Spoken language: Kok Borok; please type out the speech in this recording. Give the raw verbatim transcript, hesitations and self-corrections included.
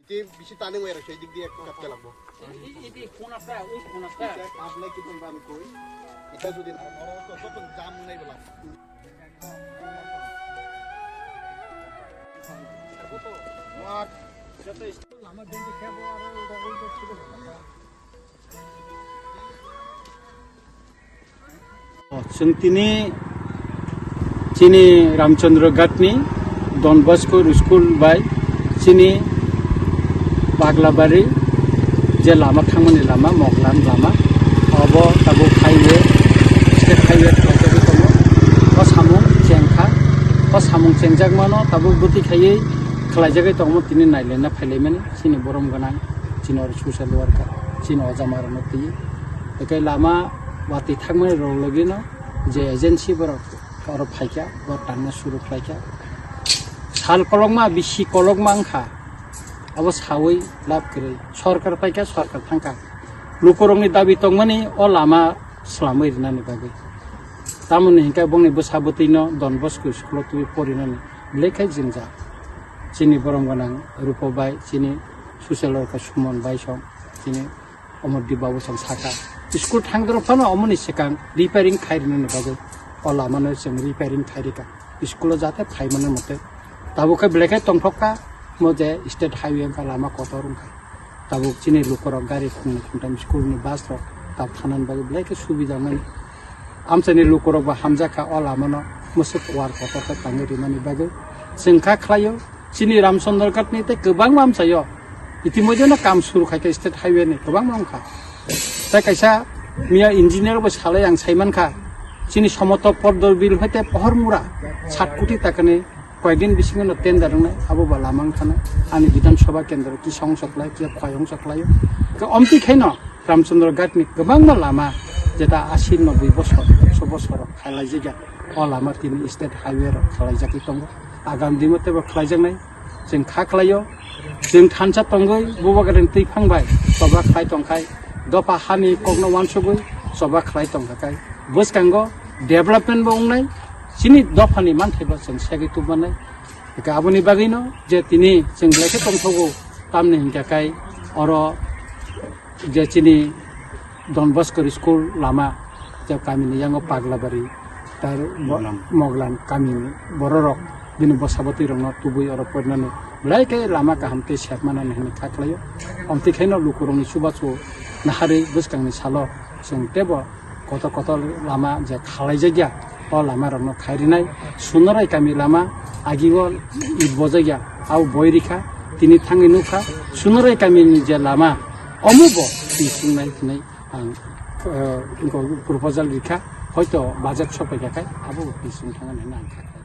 Ki bisi tani wai rok, sei dik di ek kap chalak bo. Iti, iti, phone asta, ui phone asta. Ita kaplai ki tong ban koi. Ita jodi aro oro to joto jam nai bela. Mat. Lama bindi khe bo aro ui to chido. O, chwng tini chini Ramchandra Ghatni Don Bosco School bai chini Paglabari je lama thangmani lama, Moglan lama, obo tabuk highway, state highway khlaijagwi tongo. O samung chengkha, o samung chengjakmano tabuk bwtwi khaiwi khlaijagwi tongmo tini nailaina phailaimani chini borom gwnang, chini oro social worker, chini oja marano twi. Ekai lama watwi thangmani rok logino je agency borok oro phaikha, bo tanna suru khlaikha. Sal kolokma, bisi kolokma wngkha, abo sawi lab kwrwi. Sorkar phaikha, sorkar thangkha. Lukurokni dabi tongmani o lama swlamwi rinani bagwi. Tamoni hinkhe bongni bwsa bwtwino Don Bosco school-o twiwi porinani belai khe jwngjal. Chini borom gwnang Rupo bai, chini social worker Sumon bai song, chini Omor Dibba bo chwng sakha, school thangdrop phano omoni swkang repairing khai rwnani bagwi o lamano chwng repairing khai rwkha, school-o jate phai mani mote. Tabuk khe belai khe tongthok kha, mo je state highway wngkha, lama kotor wngkha. Tabuk chini lukurok gari khungni khungtham school-ni bus rok tab thanani bagwi belai khe subida mani. Amchaini lukurok bo hamjak kha o lamano, mwswk kuar kotor khe tangwi rwmani bagwi chwng kha khlaio. Chini Ramchandra Ghatni tei kwbangma amchaio. Itimoidheno kam suru khaikha state highway ni kwbangma wngkha. Tei kaisa miya engineer bo salai ang saimankha. Chini Somoto Podor Bill hoite Pohormura sat koti takani koyekdin bisingo no tender wngnai, abo ba lama wngkhana. Ani Bidhan Sabha kendro kisa ongsoklai, kisa khoi ongsoklaio. Ke omtwi khaino Ramchandra Ghatni kwbangma lama jeta asi noboi bosor, ekso bosor rok khailaijakya. O lama tini state highway rok khalaijagwi tongo. Agam dino teibo khlaijaknai. Chwng kha khlaio. Chwng thansa tongwi bubagrani twiphang bai choba khlai tongkhai, dopha hani kokno uansugwi choba khlai tongkhakhai, bwskango development bo wngnai, chini dophani manthai bo chwng segwi tubmanai. Hwnkhe aboni bagwino je tini chwng belai khe tongthogo, tamni hinkhe kai oro je chini Don Bosco School lama, je kamini yango Paglabari, tai bo-, Moglan. Moglan kamini bororok bini bwsa bwtwi rokno tubui oro porinani belai khe lama kaham tei sep manani hinwi kha khlaio. Omtwi khaino lukurokni chubachu naharwi bwskangni salo chwng teibo kotor kotor lama je khalaijakya, o lama rokno khai rinai. Sunarai kami lama agi o it bojakya, abo boi rikha, tini thangwi nukha. Sunarai kamini je lama, omo bo twi sungnai hinwi ang, eh, proposal rikha, hoito budget sopaikha khai abo bo twi sung thangani hinwi ang kha.